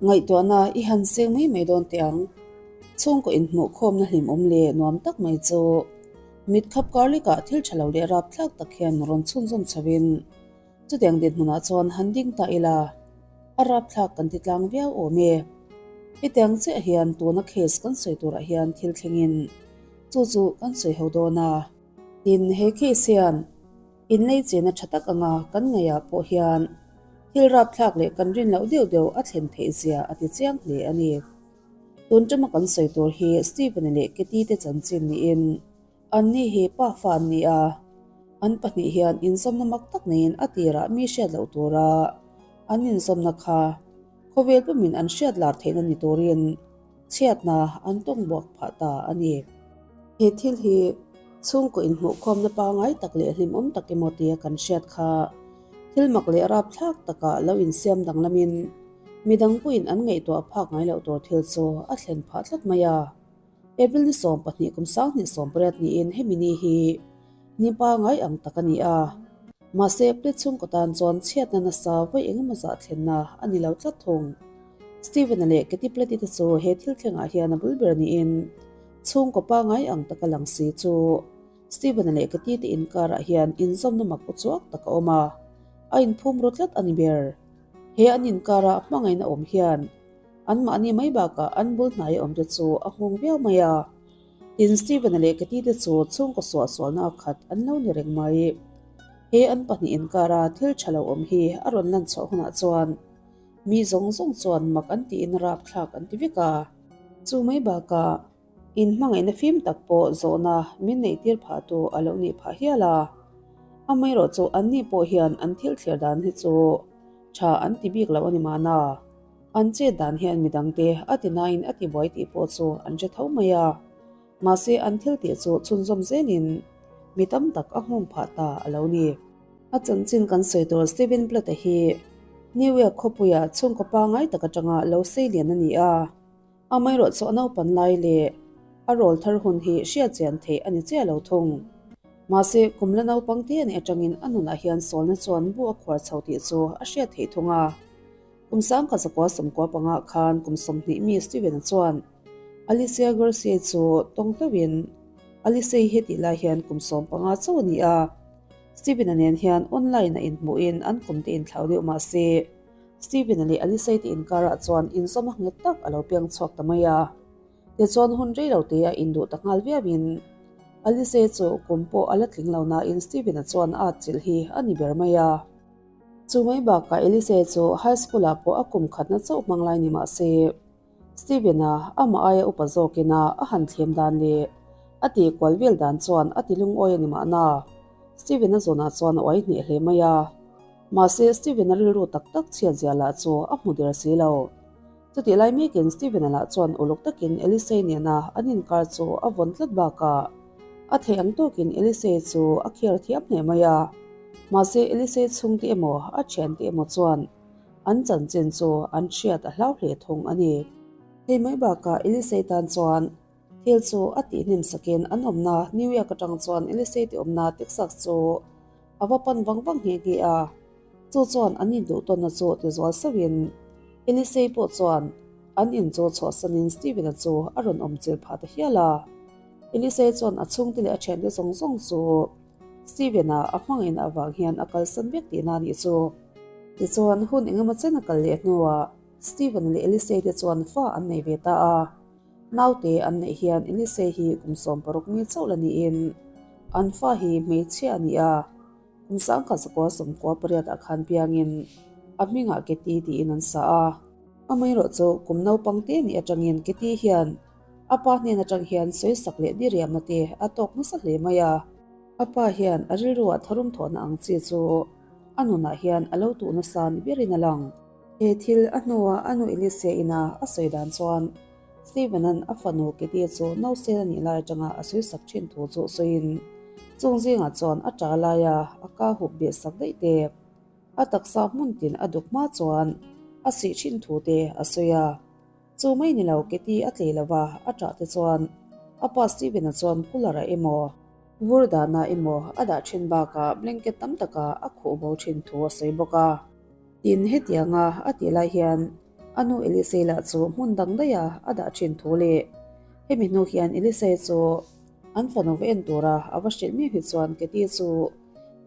Ngaihtuahna i han seng mai mai dawn teh ang. Chhungkaw inhmuhkhawmna hlimawm leh nuam tak mai chu mit khap kar lekah thil tha lo leh rapthlak tak hian rawn chhunzawm chhoin chutiang dinhmunah chuan han ding ta ila a rapthlak kan ti tlang viau awm e. Hetiang chiah hian tuna case kan sawi turah hian thil thlengin chu chu kan sawi ho dawn a. Tin, he case hian Inlei chena tha tak anga kan ngaihah pawh hian thil rapthlak leh kan rin loh deuh deuh a thlen theih zia a ti chiang hle a ni. Tun tama kan sawi tur hi Stephen-a leh Katie te chanchin niin anni hi pa fa an ni a, an pahnih hian inzawmna mak tak neiin a tirah mi hriat loh tura an inzawmna kha khawvel pumin an hriat lar theihna ni turin Chhiatna an tawng buak phah ta a ni. He thil hi chhungkaw inhmuhkhawmna pangngai tak leh hlimawm tak emaw tia kan hriat kha thil mak leh rapthlak takah lo insiam danglamin midang pawhin an ngaihtuah phak ngai loh tur thil chu a thlen phah tlat mai a. April ni 12 kum 2018 niin hemi ni hi ni pangngai ang tak a ni a. Mahse Plate chhungkaw tan chuan chhiatna nasa vawi engemaw zah thlenna a ni lo tlat thung. Steven-a leh Katy Plate-i te chu he thil thlengah hian a bul ber niin chhungkaw pangngai ang taka lang si chu Steven-a leh Katy te inkarah hian inzawmna mak uchuak tak a awm a, a inphum ru tlat a ni ber. He an inkara hmangaihna awm hian anmahni mai bakah an bul hnaia awmte chu a nghawng viau mai a. Tin, Steven-a leh Katy te chu chhungkaw suahsualna a khat an lo ni reng mai. He an pahnih inkara thil tha lo awm hi a rawn lan chhuah hunah chuan Mi zawng zawng chuan mak an tiin rapthlak an ti vek a. Chu mai bakah inhmangaihna fim tak pawh zawhna min neihtir phahtu a lo nih phah hial a. Amaherawh chu anni pawh hian an thil thlir dan hi chu tha an ti bik lo a ni mahna. An chet dan hian midangte a ti nain a ti buai tih pawh chu an hre tho mai a. Mahse an thil tih chu chhunzawm zelin mi tam tak a nghawng phah ta a lo ni. A chanchin kan sawi tur Steven Platt-a hi New York khawpuia chhungkaw pangngai tak atanga lo sei lian a ni a, amaherawh chu a naupan lai leh a rawl thar hun hi hriat chian theih a ni chiah lo thung. Mahse kum la naupang te a nih atangin a nunah hian sawlna chuan bu a khuar chho tih chu a hriat theih thung a. Kum sangkhat zakua sawmkua panga khan kum 20 mi Steven-a chuan Alicia Garcia chu tawng hlauhin Alicia hi hetih lai hian kum 15 chauh a ni a. Steven-a nen hian online a inhmuhin an kum te inthlau deuh mah se, Steven-a leh Alicia te inkarah chuan inzawm a nghet tak a lo piang chhuak ta mai a. Tichuan hun rei lo te a induh ta nghal viauin Alicia chu kum pawh a la tling lo nain Steven-a chuan a atchilh hi a ni ber mai a. Chu mai bakah Elise chu high school ah pawh a kum khatna chauh hmang lai ni mah se, Steven-a amah aia upa zawkin a a han thlem dan leh a tih kual vel dan chuan a ti lungawi a ni mahna. Steven-a zawnah chuan a uai hneh hle mai a. Mahse Steven-a rilru tak tak chhiat zia lah chu a hmu der si lo. Chutih lai mekin Steven-a lah chuan uluk takin Elisei nena an inkar chu a vawn tlat bakah a theih ang tawkin Elisei chu a khiar thiam hle mai a. Mahse Elisei chhungte emaw a thiante emaw chuan an chanchin chu an hriat a hlau hle thung a ni. Hei mai bakah Elisei tan chuan thil chu a tihhnem sakin an awmna New York atang chuan Elisei te awmna Texas chu a va pan vang vang nghe nghe a. Chu chuan an induh tawnna chu ti zual sauhin Elisei pawh chuan an in chu chhuahsanin Steven-a chu a rawn awm chil phah ta hial a. Elisei chuan a chhungte leh a thiante zawng zawng chu Steven-a a hmangaihna avang hian a kalsan vek tihna a nih chu. Tichuan hun engemaw chen a kal leh hnuah Steven-a leh Elisei te chuan fa an nei ve ta a. Naute an neih hian Elisei hi kum 16 mi chauh la niin an fa hi hmeichhia a ni a. Kum sangkhat zakua sawmkua pariatah khan piangin a hmingah Keti tiin an sa a. Amaherawh chu kum naupang te nih atangin Keti hian a pa hnen atang hian sawisak leh diriamna te a tawk nasa hle mai a. A pa hian a rilruah tharum thawhna ang chi chu a nunah hian a lo tuh nasa ni berin a lang. He thil a hnua a nu Elise ina a sawi dan chuan Steven-a'n a fanu Katie chu nausel a nih lai atanga a sawisak thin thu chu sawiin chung zingah chuan a ta laia a ka hup beh sak daih te, a taksa hmun tin a duk hma chuan a sih thin thu te a sawi a. Chu mai ni lo Katie a tlei lova a tah te chuan a pa Steven-a chuan cooler-ah emaw, vur dahna emaw a dah thin bakah blanket tam taka a khuh bo thin thu a sawi bawk a. Tin, hetianga a tih lai hian. A nu Elisei lah chu hmun dang daiha a dah thin thu leh hemi hnu hian Elisei chu an fanu va en tura a va hrilh miau hi chuan Katie chu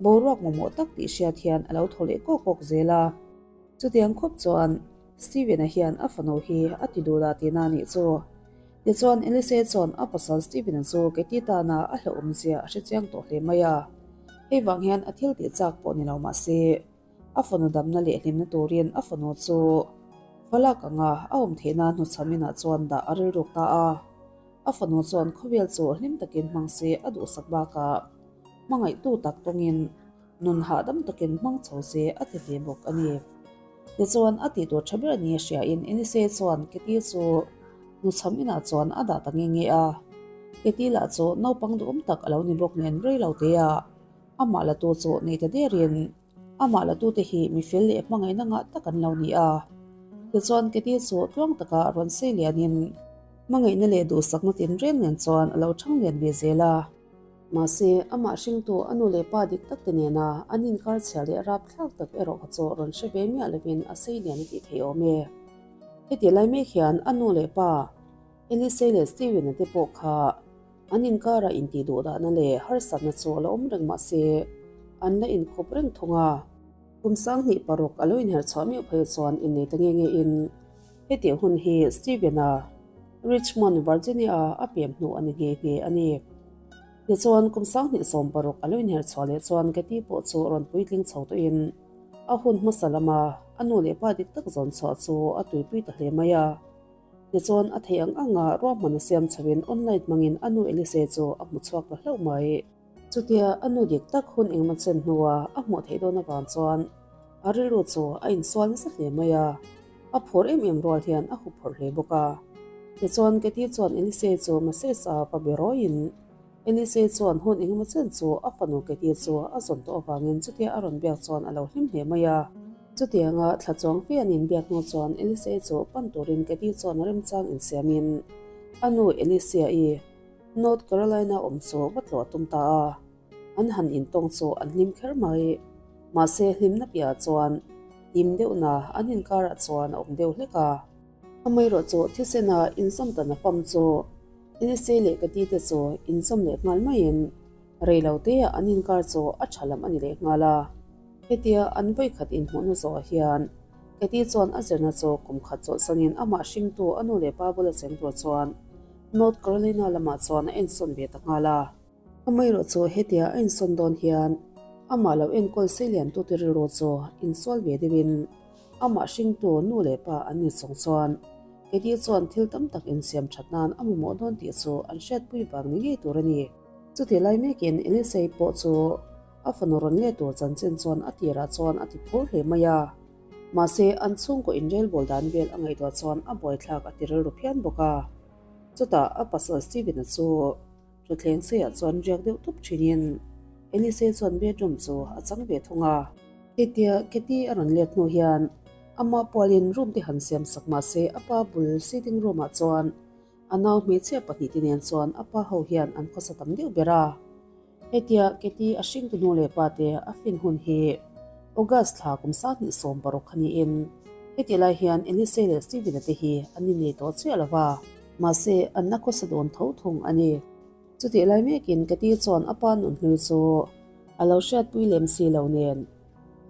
boruak mamawh tak tih hriat hian a lo thaw leh kawk kawk zel a. Chutiang khawp chuan Steven-a hian a fanu hi a ti duh lah tihna a nih chu. Tichuan Elise chuan a pasal Steven-a chu Katie tana a hlauhawmzia a hrechiang tawh hle mai a. Hei vang hian a thil tih chak pawh ni lo mah se, a fanu damna leh hlimna turin a fanu chu falak anga a awm theihna hnuchham inah chuan dah a rilruk ta a. A fanu chuan khawvel chu hlim takin hmang se a duhsak bakah hmangaihtu tak tawngin nun hahdam takin hmang chho se a ti hle bawk a ni. Tichuan a tih tur tha ber ni a hriain Elise chuan Katie chu hnuchham inah chuan a dah ta nge nge a. Katie lah chu naupang duhawm tak a lo ni bawk nen rei lo te a, amah la tu chu nei ta derin amah la tute hi mi fel leh hmangaihna ngah tak an lo ni a. Tichuan Katie chu tluang taka rawn sei lianin hmangaihna leh duhsakna tinreng nen chuan a lo thang lian ve zel a. Mahse, amah hringtu a nu leh pa dik tak te nena an inkar chhia leh rapthlak tak erawh kha chu rawn hre ve miah lovin a sei lian a tih theih awm e. Heti lai mek hian a nu leh pa Elisei leh Steven-a te pawh kha an inkarah intih duh dahna leh harsatna chu a la awm reng mahse an la inkawp reng thung a. Kum 2006 a lo inherh chhuah meuh phei chuan innei ta nge nge in Hetiang hun hi Steven-a Richmond, Virginia-a a pem hnu a ni nghe nghe a ni. Tichuan, kum 2016 a lo inher chhuah leh chuan Katie pawh chu rawn puitling chho tawhin a hun hmasa lama a nu leh pa dik tak zawn chhuah chu a tuipui ta hle mai a. Tichuan, a theih ang anga ruahman a siam chhoin online hmangin a nu Elise chu a hmu chhuak ta hlauh mai. Chutia a nu dik tak hun engemaw chen hnua a hmuh theih dawn avang chuan a rilru chu a insual nasa hle mai a, a phur em em rual hian a huphurh hle bawk a. Tichuan Katie chuan Elise chu message-a va be rawiin Elise chuan hun engemaw chen chu a fanu Katie chu a zawn tawh avangin chutia a rawn biak chuan a lo hlim hle mai a. Chutianga thla chuang fe an inbiak hnu chuan Elise chu pan turin Katie chuan remchang insiamin a nu Elisia-i North Carolina awm chu va tlawh a tum ta a, an han intawng chu an hlim kher mai. Mahse hlimna piahah chuan hlim deuhna an inkarah chuan a awm deuh hlek a. Amaherawh chu thisena inzawm tan a fam chu NSA leh ka tite chu inzawm leh nghal maiin rei lo teah an inkar chu a tha lam a ni leh nghal a. Hetia an vawikhat inhmuhna zawhah hian Katie chuan a zirna chu kum khat chawlhsanin amah hringtu a nu leh pa bula cheng tur chuan North Carolina lamah chuan a ensawn ve ta nghal a. Amaherawh chu hetia a insawn dawn hian amah lo enkawl sei liantute rilru chu insual ve deuhin amah hringtu nu leh pa an ni chung chuan Katie chuan thil tam tak insiam that nan a mamawh dawn tih chu an hriatpui vang ni ngei tur a ni. Chutih lai mekin Elisei pawh chu a fanu rawn let tur chanchin chuan a tirah chuan a ti phur hle mai a. Mahse, an chhungkaw inrelbawl dan vel a ngaihtuah chuan a buaithlak a ti rilru phian bawk a. Chutah a pasal Steven-a chu thutthleng seiah chuan riak deuh tup thinin Elise chuan bedroom chu a chang ve thung a. Hetia Katie a rawn let hnu hian amah pualin room te han siam sak mah se a pa bul sitting room-ah chuan a nau hmeichhia pahnihte nen chuan a pa ho hian an khawsa tam deuh ber a. Hetia Katie a hringtu hnu leh pa te a fin hun hi August thla kum 2016 kha niin heti lai hian Elise leh Steven-a te hi an innei tawh chiah lo va. Mahse, an la khawsa dawn tho thung a ni. Chutih lai mekin Katie chuan a pa nunhlui chu a lo hriatpui lem si lo nen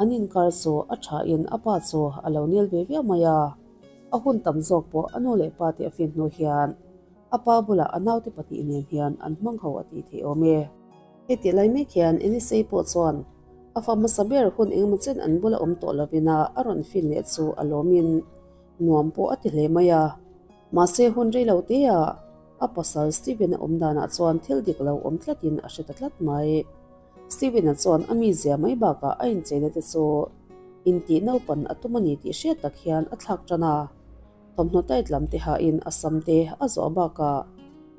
an inkar chu a thain a pa chu a lo nel ve viau mai a. A hun tam zawk pawh a nu leh pa te a fin hnu hian A pa bulah a naute pahnih nen hian an hmang ho a tih theih awm e. Heti lai mek hian Elisei pawh chuan a fa hmasa ber hun engemaw chen an bula awm tawh lovin a a rawn fin leh chu a lawmin nuam pawh a ti hle mai a. Mahse hun rei lo teah a pasal Steven-a awm danah chuan thil dik lo awm tlatin a hre ta tlat mai. Steven-a chuan a mizia mai bakah a incheina te chu intih naupan a tum a ni tih hriat tak hian a thlak tan a. Thawmhnaw tight lam te hain a sam te a zawh bakah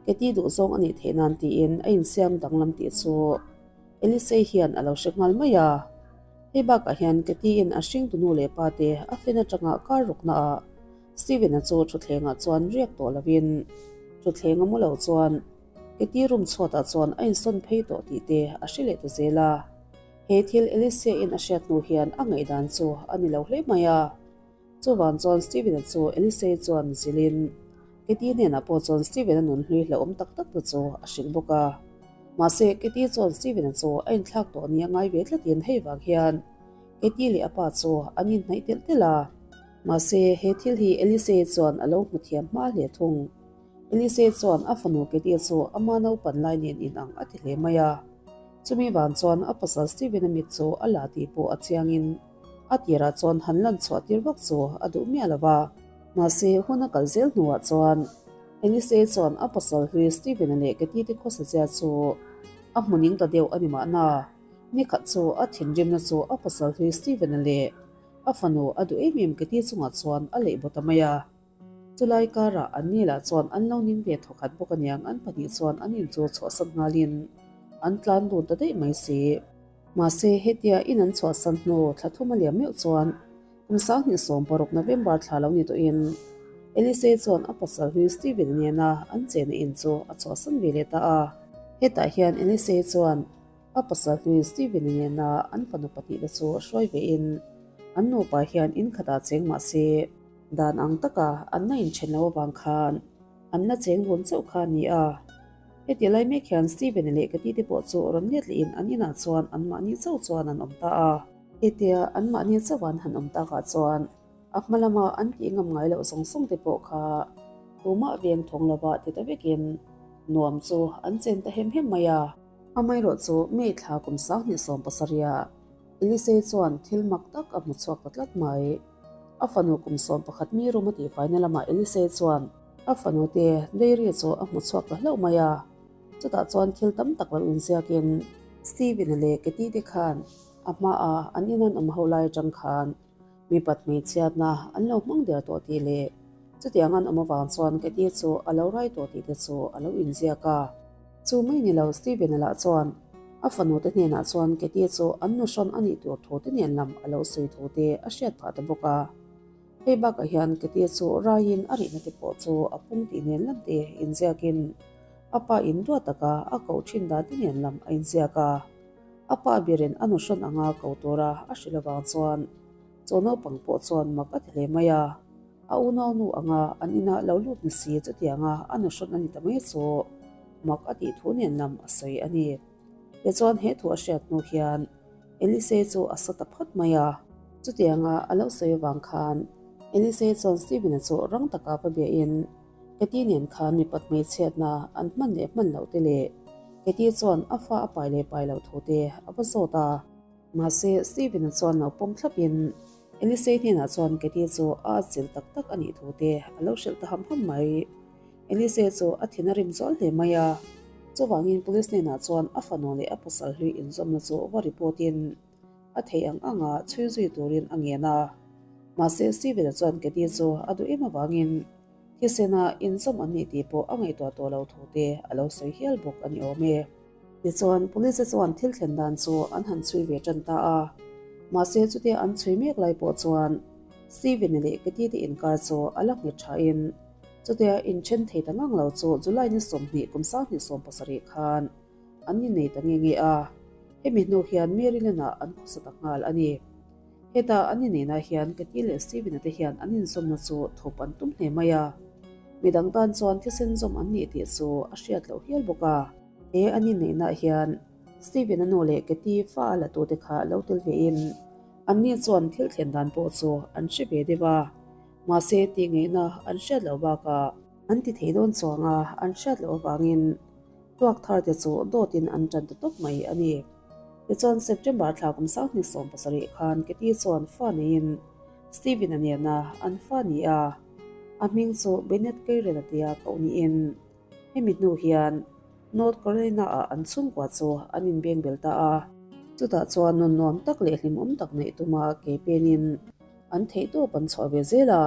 Katie duhzawng a nih theih nan tiin a insiam danglam tih chu Elisei hian a lo hre nghal mai a. Hei bakah hian Katie-in a hringtu nu leh pa te a fen atanga kar rukna ah Steven-a chu thutthlengah chuan riak tawh lovin thutthleng a mu lo chuan Katie room chhuatah chuan a insawn phei tawh tih te a hre leh ta zel a. He thil Elisei-in a hriat hnu hian a ngaihdan chu a ni lo hle mai a. Chuvang chuan Steven-a chu Elisei chuan zilhin Katie hnenah pawh chuan Steven-a nun hlui hlauhawm tak tak te chu a hrilh bawk a. Mahse, Katie chuan Steven-a chu a inthlak tawh ni a ngai ve tlatin hei vang hian Katie leh a pa chu an inhnaih telh telh a. Mahse, he thil hi Elisei chuan a lo hmu thiam hma hle thung. Elisei chuan a fanu Katie chu ama naupan lai nen inang a ti hle mai a. Chumi vang chuan a pasal Steven-a mit chu a la tih pawh a chiangin a tirah chuan han lan chhuah tir vak chu a duh miah lo va. Mahse, hun a kal zel hnuah chuan Elisei chuan a pasal hlui Steven-a leh Katie te khawsazia chu a hmu ning ta deuh a ni mahna. Nikhat chu a thinrimna chu a pasal hlui Steven-a leh a fanu a duh em em Katie chungah chuan a leih baw ta mai a. Chulai karah an ni lah chuan an lo ning ve thawkhat bawk aniang an pahnih chuan an in chu chhuahsan nghalin an tlan dun ta daih mai si. Mahse, hetia in an chhuahsan hnu thla thum a liam meuh chuan kum 2016 November thla lo ni tawhin Elise chuan a pasal hlui Steven nena an chena in chu a chhuahsan ve leh ta a. Hetah hian Elise chuan a pasal hlui Steven nena an fanu pahnihna chu hruai vein an nupa hian in khatah cheng mah se, Dan ang taka an la inthen lo avang khan an la cheng dun chauh kha a ni a. Heti lai mek hian Steven-a leh Katie te pawh chu rawn let lehin an inah chuan anmahni chauh chuan an awm ta a. Hetia anmahni chauh an han awm takah chuan a hma lama an tih ngam ngai loh zawng zawng te pawh kha tumah veng thawng lova ti ta vekin nuam chu an chen ta hem hem mai a. Amaherawhchu May thla kum 2017 Elisei chuan thil mak tak a hmu chhuak ta tlat mai. A fanu kum 11 mi room a tihfaina lamah Elisei chuan a fanu te diary chu a hmu chhuak ta hlauh mai a. Chutah chuan thil tam tak lo inziakin Steven-a leh Katie te khan a hmaah an in an awm ho lai atang khan mipat hmeichhiatna an lo hmang der tawh tih leh chutiang an awm avang chuan Katie chu a lo rai tawh tih te chu a lo inziak a. Chu mai ni lo Steven-a lah chuan a fanu te hnenah chuan Katie chu an nu hrawn a nih tur thu te nen lam a lo sawi thu te a hriat phah ta bawk a. Hei bakah hian Katie chu raiin a rihna te pawh chu a pung tih nen lam te inziakin a pa in duat taka a koh thin dan te nen lam a inziak a. A pa berin a nu hrawn anga ko tura a hrilh avang chuan chaw naupang pawh chuan mak a ti hle mai a. A unaunu anga an inah lo lut ni si chutianga a nu hrawn a ni ta mai chu mak a tih thu nen lam a sawi a ni. Tichuan he thu a hriat hnu hian Elise chu a sa ta phawt mai a. Chutianga a lo sawi avang khan Elise chuan Steven-a chu rang taka va biahin Katie nen khan mipat hmeichhiatna an hman leh hman loh te leh Katie chuan a fa a pai leh pai loh thu te a va zawt a. Mahse, Steven-a chuan lo pawm thlapin Elisei hnenah chuan Katie chu a atchilh tak tak a nih thu te a lo hrilh ta ham ham mai. Elisei chu a thin a rim zual hle mai a, chuvangin police hnenah chuan a fanu leh a pasal hlui inzawmna chu va report-in a theih ang anga chhui zui turin a ngen a. Mahse, Steven-a chuan Katie chu a duh em avangin thisena inzawm an nih tih pawh a ngaihtuah tawh lo thu te a lo sawi hial bawk a ni awm e. Tichuan, Police chuan thil thlen dan chu an han chhui ve tan ta a. Mahse, chutia an chhui mek lai pawh chuan Steven-a leh Katie te inkar chu a la nghet thain chutia inthen thei ta ngang lo chu July ni 20 kum 2017 khan an innei ta nge nge a. Hemi hnu hian Maryland-ah an khawsa ta nghal a ni. Heta an inneihna hian Katie leh Steven-a te hian an inzawmna chu thup an tum hle mai a. Midang tan chuan thisen zawm an nih tih chu a hriat loh hial bawk a. He an inneihnaah hian Steven-a nu leh Katie fa a la tute kha lo tel vein anni chuan thil thlen dan pawh chu an hre ve deuh a. Mahse, tih ngaihna an hriat loh bakah an ti thei dawn chuang a, an hriat loh avangin tuak thar te chu dawtin an tan ta tawp mai a ni. Tichuan, September thla kum 2017 khan Katie chuan fa neiin Steven-a nena an fa ni a, a hming chu Bennett Keiren-a tia koh niin hemi hnu hian North Carolina-ah an chhungkua chu an inbeng bel ta a. Chutah chuan nun nuam tak leh hlimawm tak neih tuma ke penin an theihtawp an chhuah ve zel a,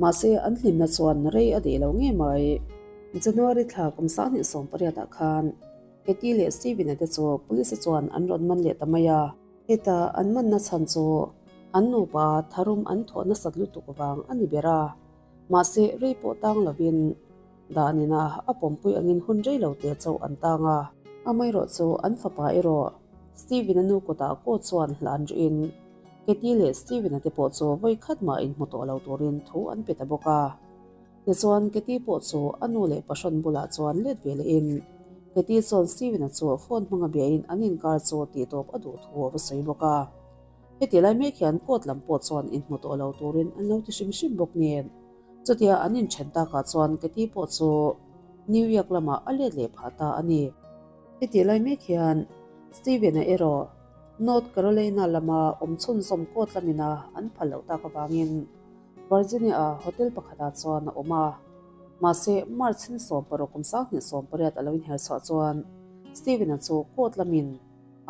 mahse an hlimna chuan rei a deh lo ngei mai. January thla kum 2018 khan Katie leh Steven-a te chu police chuan an rawn man leh ta mai a. Heta an manna chhan chu an nupa tharum an thawh nasat lutuk vang a ni ber a, mahse rei pawh tang lovin Danina a pawmpui angin hun rei lo te chauh an tang a. Amaherawh chu an fapa erawh Steven-a nu kutah kaw chuan hlan rihin. Katie leh Steven-a te pawh chu vawi khat mah inhmu tawh lo turin thu an pe ta bawk a. Tichuan, Katie pawh chu a nu leh pahrawn bulah chuan let ve lehin Katie chuan Steven-a chu phone hmanga biain an inkar chu tihtawp a duh thu a va sawi bawk a. Heti lai mek hian court lam pawh chuan inhmu tawh lo turin an lo ti hrim hrim bawk nen. Chutia an inthen takah chuan Katie pawh chu New York lamah a let leh phah ta a ni. Heti lai mek hian Steven-a erawh North Carolina lama awm chhunzawm court lamina an phal loh tak avangin Virginia-a hotel pakhatah chuan a awm a. Mahse, March ni 16 kum 2018 a lo inher chhuah chuan Steven-a chu court lamin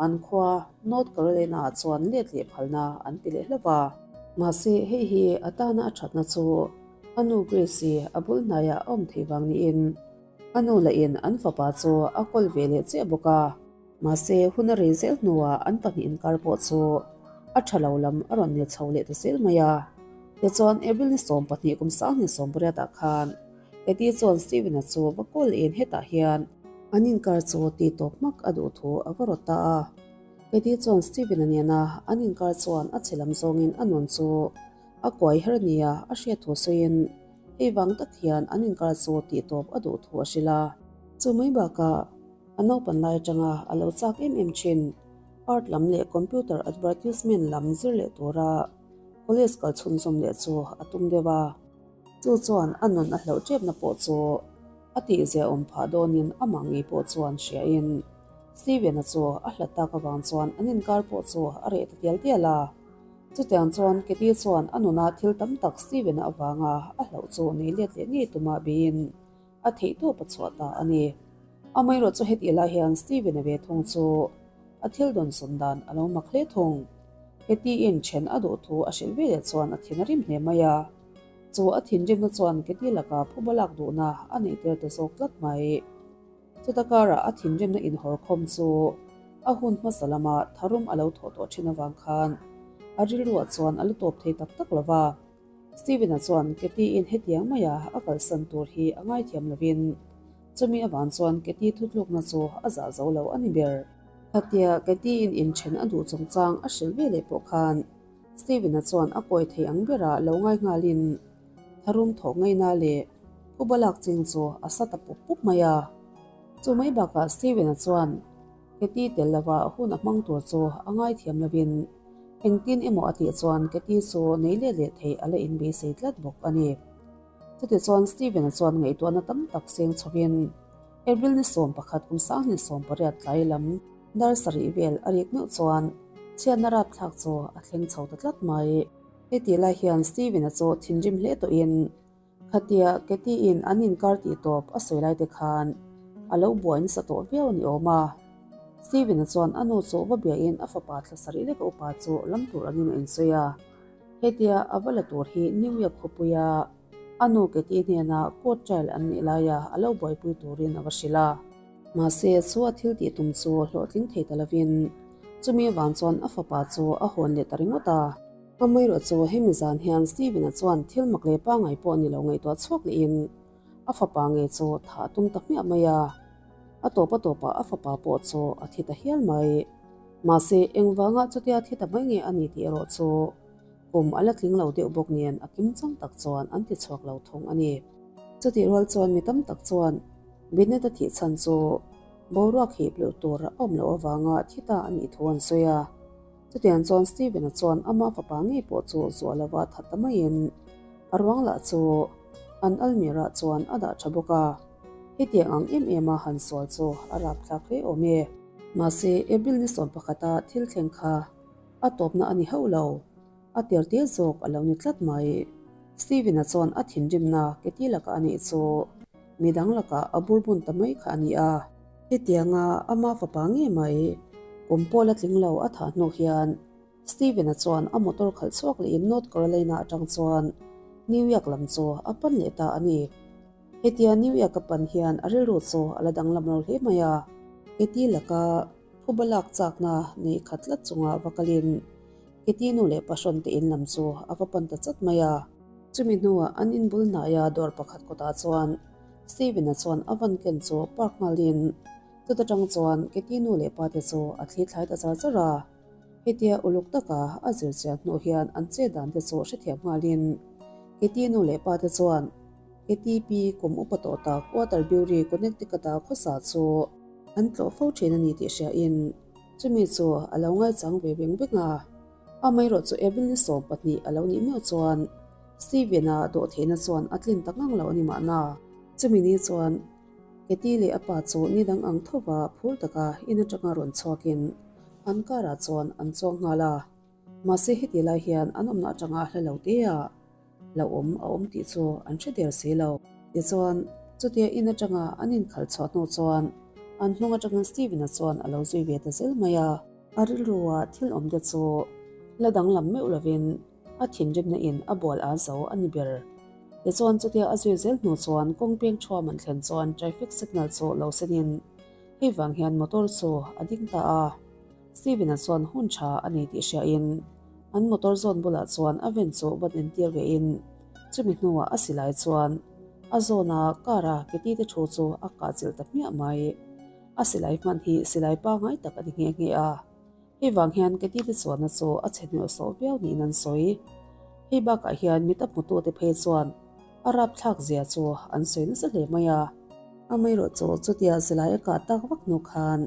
An khua North Carolina-ah chuan let leh phalna an ti leh hlauh a. Mahse, hei hi a tana a thatna chu a nu Grace-i a bul hnaiah a awm theih vang niin a nu lahin an fapa chu a kawl ve leh chiah bawk a. Mahse, hun a rei zel hnuah an pahnih inkar pawh chu a tha lo lam a rawn nil chho leh ta zel mai a. Tichuan, April ni 12 kum 2018 ah khan Katie chuan Steven-a chu va kawl in hetah hian An inkar chu tih tawp hmak a duh thu a va rawt ta a. Katie chuan Steven-a nena an inkar chuan a chhe lam zawngin a nun chu a kuai her nia a hriat thu sawiin hei vang tak hian an inkar chu tih tawp a duh thu a hrilh a. Chu mai bakah a naupan lai atanga a lo chak em em thin art lam leh computer advertisement lam zir leh tura college kal chhunzawm leh chu a tum deuh a. Chu chuan a nun a hlauh tepna pawh chu a tihzia awm phah dawnin amah ngei pawh chuan hriain Steven-a chu a hlat tak avang chuan an inkar pawh chu a reh ta tial tial a. Chutiang chuan Katie chuan a nuna thil tam tak Steven-a avanga a hlauh chu nei let leh ngei tumah beiin a theihtawp a chhuah ta a ni. Amaherawhchu hetih lai hian Steven-a ve thung chu a thil dawnsawn dan a lo mak hle thung. Katie-in then a duh thu a hrilh ve leh chuan a thin a rim hle mai a. Chu a thinrimna chuan Katie laka phuba lak duhna a neih tel ta zawk tlat mai. Chuta karah a thinrimna inhawrkhawm chu a hun hmasa lama tharum a lo thawh tawh thin avang khan a rilruah chuan a la tawp thei tak tak lo va. Steven-a chuan Katie-in hetiang maia a kalsan tur hi a ngaithiam lovin chumi avang chuan Katie thutlukna chu a zah zo lo a ni ber. Khatia Katie-in inthen a duh chungchang a hrilh ve leh pawh khan Steven-a chuan a kawi thei ang bera lo ngai nghalin tharum thawh ngaina leh phuba lak ching chu a sa ta pup pup mai a. Chu mai bakah Steven-a chuan Katie tel lova hun a hmang tur chu a ngaithiam lovin engtin emaw a tih chuan Katie chu nei let leh theih a la inbeisei tlat bawk a ni. Chutichuan Steven-a chuan ngaihtuahna tam tak seng chhovin April ni 11 kum 2018 tlai lam Dar sarih vel a rik meuh chuan chhiatna rapthlak chu a thleng chho ta tlat mai. Heti lai hian Steven-a chu thinrim hle tawhin khatia Katie-in an inkar tih tawp a sawi lai te khan a lo buai nasa tawh viau a ni awm a. Steven-a chuan a nu chu va biain a fapa thla sarih leka upa chu lam tur angin a insawi a. Hetia a va la tur hi New York khawpuia a nu Katie hnena court trial an nih laia a lo buaipui turin a va hrilh a. Mahse, chu a thil tih tum chu hlawhtling thei ta lovin chumi avang chuan a fapa chu a hawn leh ta ringawt a. Amaherawh chu hemi zan hian Steven-a chuan thil mak leh pangngai pawh ni lo ngaihtuah chhuak lehin a fapa ngei chu thah a tum ta hmiah mai a. A tawp a tawpah a fapa pawh chu a thi ta hial mai. Mahse, engvanga chutia thi ta mai nge a ni tih erawh chu kum a la tling lo deuh bawk nen a kim chang tak chuan an ti chhuak lo thung a ni. Chutih rual chuan mi tam tak chuan Bennett-a thih chhan chu boruak hip luh tur a awm loh avanga thi ta a nih thu an sawi a. Chutiang chuan Steven-a chuan ama fapa ngei pawh chu zuah lova that ta maiin a ruang lah chu an almirah chuan a dah tha bawk a. Hetiang ang em em a han sual chu a rapthlak hle awm e. Mahse, April ni 11-a thil thleng kha a tawpna a ni hauh lo. A tirtir zawk a lo ni tlat mai. Steven-a chuan a thinrimna Katie lakah a nih chu midang lakah a burbun ta mai kha a ni a. Hetianga ama fapa nge mai kum pawh la tling lo a thah hnu hian Steven-a chuan a motor khalh chhuak lehin North Carolina atang chuan New York lam chu a pan leh ta a ni. Hetia New York a pan hian a rilru chu a la danglam lo hle mai a. Katie laka phuba lak chakna nei khat tlat chunga va kalin Katie nu leh pahrawn te in lam chu a va pan ta chat mai a. Chumi hnuah an inbul hnaia dawr pakhat kawtah chuan Steven-a chuan a van ken chu park nghalin chuta tang chuan Katie nu leh pa te chu a thli thlai ta char char a. Hetia uluk taka a zir chian hnu hian an che dan te chu hrethiam nghalin Katie nu leh pa te chuan Katie pi kum upa tawh tak Waterbury, Connecticut-a khawsa chu an tlawh fo thin a ni tih hriain chumi chu a lo ngaichang ve veng veng a. Amaherawh chu April ni 12 a lo nih meuh chuan Steven-a dawhtheihna chuan a tlin tak ngang lo a ni mahna. Chumi ni chuan Katie leh a pa chu ni dang ang thova phur taka in atanga rawn chhuakin an car ah chuan an chuang nghal a. Mahse heti lai hian an awmna atanga hla lo te a hlauhawm a awm tih chu an hre der si lo. Tichuan, chutia in atanga an inkhalh chhuah hnu chuan an hnung atangin Steven-a chuan a lo zui ve ta zel mai a. A rilrua thil awm te chu la danglam meuh lovin a thinrimna in a bual a zo a ni ber. Tichuan chutia a zui zel hnu chuan kawng peng thuam an thlen chuan traffic signal chu lo senin hei vang hian motor chu a ding ta a. Steven-a chuan hun tha a nei tih hriain an motor zawn bulah chuan a ven chu van entir vein chumi hnuah a silai chuan a zawna car-a Katie te thu chu a kah chilh ta hmiah mai. A silai hman hi silai pangai tak a ni nghe nghe a. Hei vang hian Katie te chuanna chu a chhe hneuh sawh viau niin an sawi. Hei bakah hian mit a hmutute phei chuan a rapthlak zia chu an sawi nasa hle mai a. Amaherawh chu chutia silai a kah tak vak hnu khan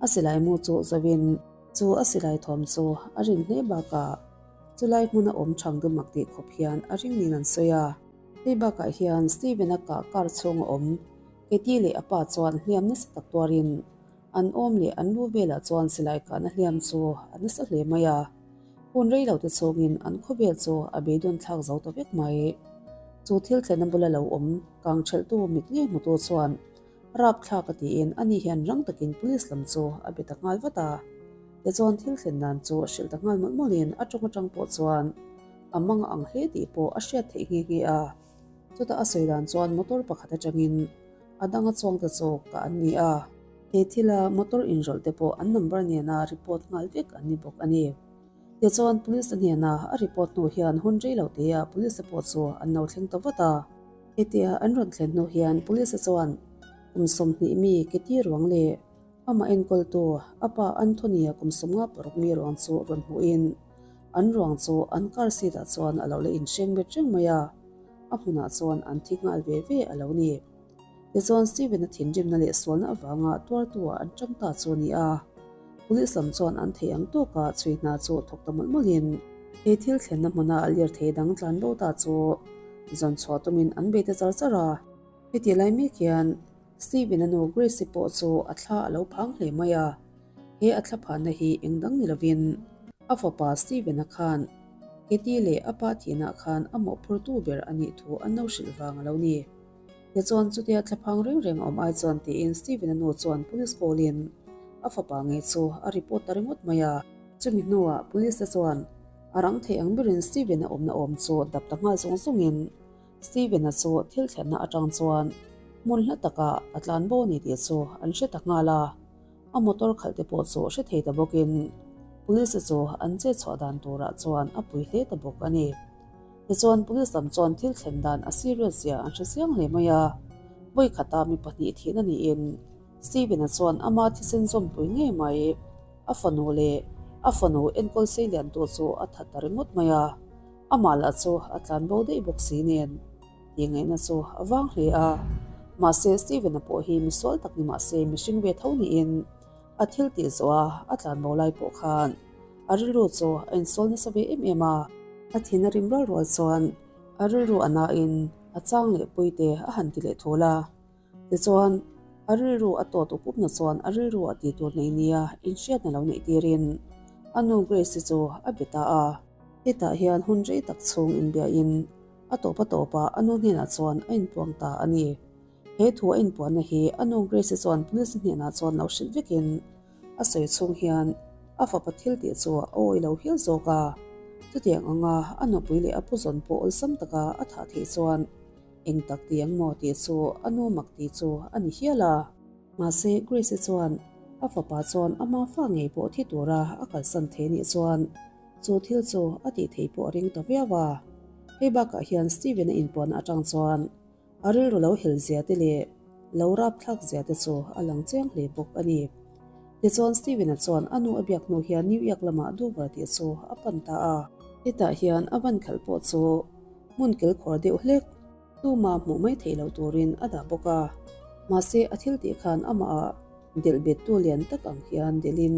a silai mu chu zawin chu a silai thawm chu a rin hle bakah chulai hmuna awm thang dum mak tih khawp hian a ring niin an sawi a. Hei bakah hian Steven-a kah kar chhunga awm Katie leh a pa chuan hliam nasa tak tuarin an awm leh an lu velah chuan silai kahna hliam chu a nasa hle mai a. Hun rei lo te chhungin an khawvel chu a beidawn thlak zo ta vek mai. Chu thil thlenna bula lo awm kang thelhtu mit ngei hmutu chuan rapthlak a tiin ani hian rang takin police lam chu a be ta nghal vat a. Tichuan thil thlen dan chu hrilh ta nghal mawlh mawlhin a tawng atang pawh chuan a mang ang hle tih pawh a hriat theih nghe nghe a. Chutah a sawi dan chuan motor pakhat atangin a danga chuangte chu ka an ni a. He thila motor inrawlh te pawh an number nena report nghal vek an ni bawk a ni. Tichuan police a hnena a report hnu hian hun rei lo teia police te pawh chu an lo thleng ta vat a. Hetia an rawn thlen hnu hian police chuan kum 20 mi Keti ruang leh amah enkawltu a pa Anthony-a kum 56 mi ruang chu rawn hmuhin an ruang chu an car seat ah chuan a lo la inhreng bet reng mai a, a hmunah chuan an thi nghal ve ve a lo ni. Tichuan Steven-a thinrimna leh sualna avanga tuartu-ah an tang ta chu a ni a. Police lam chuan an theih ang tawka chhui hna chu thawk ta mawlh mawlhin he thil thlenna hmuna lirthei dang tlan bo ta chu zawn chhuah tumin an bei ta char char a. Heti lai mek hian Steven-a nu Grace-i pawh chu a thla a lo phang hle mai a. He a thla phanna hi eng dang ni lovin a fapa Steven-a khan Katie leh a pa thianah khan a mawhphurtu ber a nih thu an lo hrilh vang a lo ni. Tichuan chutia thlaphang reng reng a awm ai chuan tiin Steven-a nu chuan police call-in a fapa ngei chu a report ta ringawt mai a. Chumi hnuah police te chuan a rang thei ang berin Steven-a awmna awm chu dap ta nghal zawng zawngin Steven-a chu thil thlenna atang chuan hmun hla takah a tlan bo a ni tih chu an hre ta nghal a. A motor khalh te pawh chu hre thei ta bawkin police te chu an che chhuah dan turah chuan a pui hle ta bawk a ni. Tichuan police lam chuan thil thlen dan a serious zia an hre chiang hle mai a, vawi khata mi pahnih thihna niin Steven-a chuan ama thisen zawmpui ngei mai a fanu leh a fanu enkawl sei liantu chu a that ta ringawt mai a, amah lah chu a tlan bo daih bawk si nen tih ngaihna chu a vang hle a. Mahse Steven-a pawh hi misual tak ni mahse mihring ve tho niin a thil tih zawh a a tlan bo lai pawh khan A rilru chu a insawl nasa ve em em a. A thin a rim rual rual chuan a rilru a nain a chang leh puite a han ti leh thul a. Tichuan, a rilru a tawt up upna chuan a rilru a tih tur nei nia inhriatna lo neih tirin a nu Grace-i chu a be ta a. Hetah hian hun rei tak chhung inbiahin a tawp a tawpah a nu hnenah chuan a inpuang ta a ni. He thu a inpuanna hi a nu Grace-i chuan police hnenah chuan lo hrilh vekin A sawi chhung hian a fapa thil tih chu a awi lo hial zawk a, chutiang anga a nupui leh a puzawn pawh awlsam taka a thah theih chuan eng tak ti ang maw tih chu a nu mak tih chu a ni hial a. Mahse Grace-i chuan a fapa chuan ama fa ngei pawh thi tura a kalsan thei nih chuan chu thil chu a tih theih pawh a ring ta viau a. Hei bakah hian Steven-a inpuanna atang chuan A rilru lo hel zia te leh lo rap thlak zia te chu a lang chiang hle bawk a ni. Tichuan Steven-a chuan a nu a biak hnu hian New York lamah Dover tih chu a pan ta a. Hetah hian a van khalh pawh chu hmun kilkhawr deuh hlek tuma hmuh mai theih loh turin a dah bawk a. Mahse a thil tih khan amahah delh bettu lian tak ang hian delhin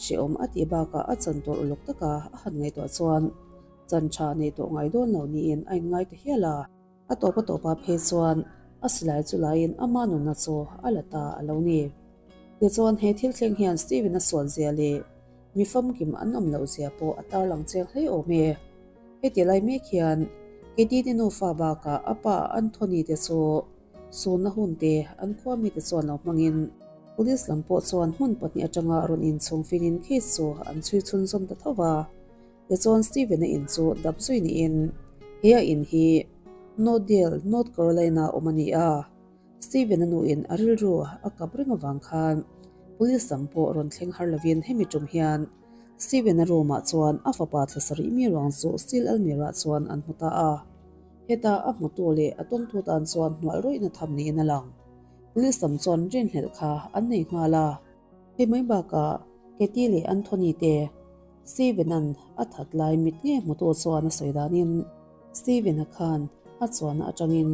hrehawm a tih bakah a chan tur uluk taka a han ngaihtuah chuan chan tha nei tawh ngai dawn lo niin a inngai ta hial a. A tawp a tawpah phei chuan a silai chu laiin ama nunna chu a la ta a lo ni. Tichuan he thil thleng hian Steven-a sualzia leh mi famkim an awm loh zia pawh a tarlang chiang hle awm e. Heti lai mek hian Katie-te nufa bakah a pa Anthony te chu sunna hun te an khua mite chuan lo hmangin Police lam pawh chuan hmun pahnih atanga rawn inchhung finin case chu an chhui chhunzawm ta tho va. Tichuan Steven-a in chu dap zui niin he a in hi Northdale, North Carolina awm a ni a. Steven-a nuin a rilru a kap reng avang khan Police lam pawh rawn thleng har lovin hemi tum hian Steven-a room-ah chuan a fapa thla sarih mi ruang chu steel almirah chuan an hmu ta a. Heta a hmutu leh a tawngtu tan chuan hnual rawihna tham niin a lang. Police lam chuan rinhlelh kha an nei nghal a. Hei mai bakah Katie leh Anthony te Steven-a'n a that lai mit nge hmutu chuan a sawi danin Steven-a khan a chuanna atangin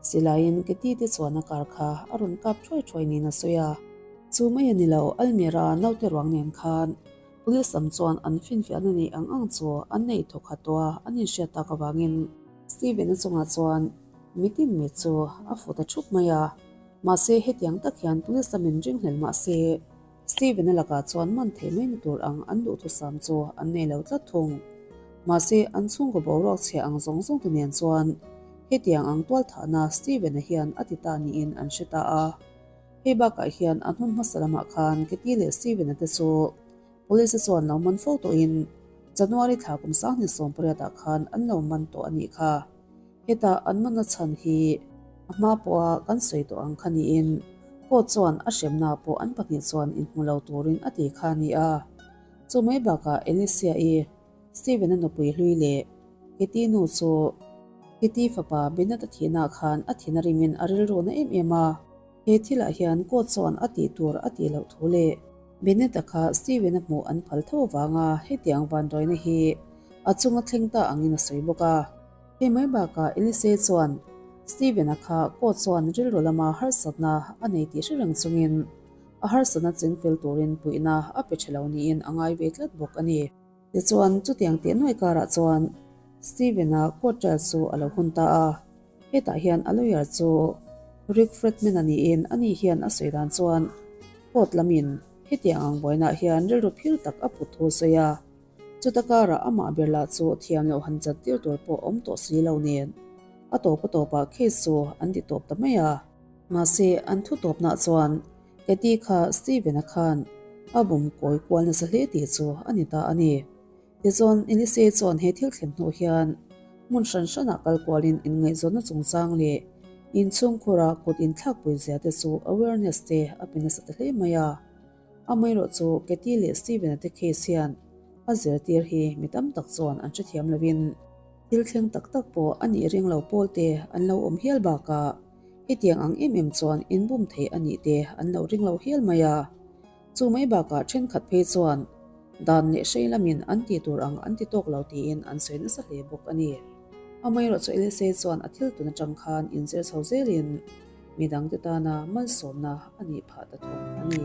silaiin Katie te chuanna kar kha a rawn kap thuai thuai niin a sawi a. Chu mai a ni lo, Almira naute ruang nen khan Police lam chuan an finfiahna nei ang ang chu an nei thawk khat tawh a, an inhriat tak avangin Steven-a chungah chuan mitin mit chu a fu ta thup mai a. Mahse hetiang tak hian Police lamin ringhlel mahse Steven-a lakah chuan man theih mai na tur ang an duhthusam chu an nei lo tlat thung. Mahse, an chhungkaw boruak chhia ang zawng zawng te nen chuan hetiang ang tualthahna Steven-a hian a ti ta niin an hre ta a. Hei bakah hian a hnun hmasa lamah khan Katie leh Steven-a te chu Police-a chuan lo man fo tawhin January thla kum 2018 ah khan an lo man tawh a nih kha. Heta an manna chhan hi a hma pawha kan sawi tawh ang kha niin court chuan a hremna pawh an pahnih chuan inhmu lo turin a ti kha a ni a. Chu mai bakah Alicia-i, Steven-a nupui hlui leh Katie nu chu Katie fapa Bennett-a thihnaah khan a thin a rimin a rilru na em em a. He thilah hian court chuan a tih tur a tih loh thu leh Bennett-a kha Steven-a hmuh an phal tho avanga hetiang vanduaina hi a chunga thleng ta angin a sawi bawk a. Hei mai bakah Elise chuan Steven-a kha court chuan rilru lama harsatna a nei tih hre reng chungin a harsatna chingfel turin puihna a pe tha lo niin a ngai ve tlat bawk a ni. Tichuan, chutiang teh nuai karah chuan Steven-a court trial chu a lo hun ta a. Hetah hian a lawyer chu Rick Fredman-a niin ani hian a sawi dan chuan court lamin hetiang ang buainaah hian rilru phir tak a put thu a sawi a. Chuta karah amah ber lah chu thiam loh han chat tir tur pawh awm tawh si lo nen a tawp a tawpah case chu an ti tawp ta mai a. Mahse an thu tawpnah chuan Katie kha Steven-a khan a bum kawi kual nasa hle tih chu a ni ta a ni. Tichuan Elise chuan he thil thlen hnu hian hmun hran hranah kal kualin inngaihzawnna chungchang leh inchhungkhura kut inthlakpui zia te chu awareness te a pe nasa ta hle mai a. Amaherawh chu Katie leh Steven-a te case hian a zirtir hi mi tam tak chuan an hrethiam lovin thil thleng tak tak pawh a nih ring lo pawl te an lo awm hial bakah hetiang ang em em chuan inbum theih a nih te an lo ring lo hial mai a. Chu mai bakah thenkhat phei chuan dan leh hrei lamin an tih tur ang an ti tawk lo tiin an sawi nasa hle bawk a ni. Amaherawh chu Elise chuan a thil tun atang khan inzir chho zelin midangte tana malsawmna a nih phah ta thawk a ni.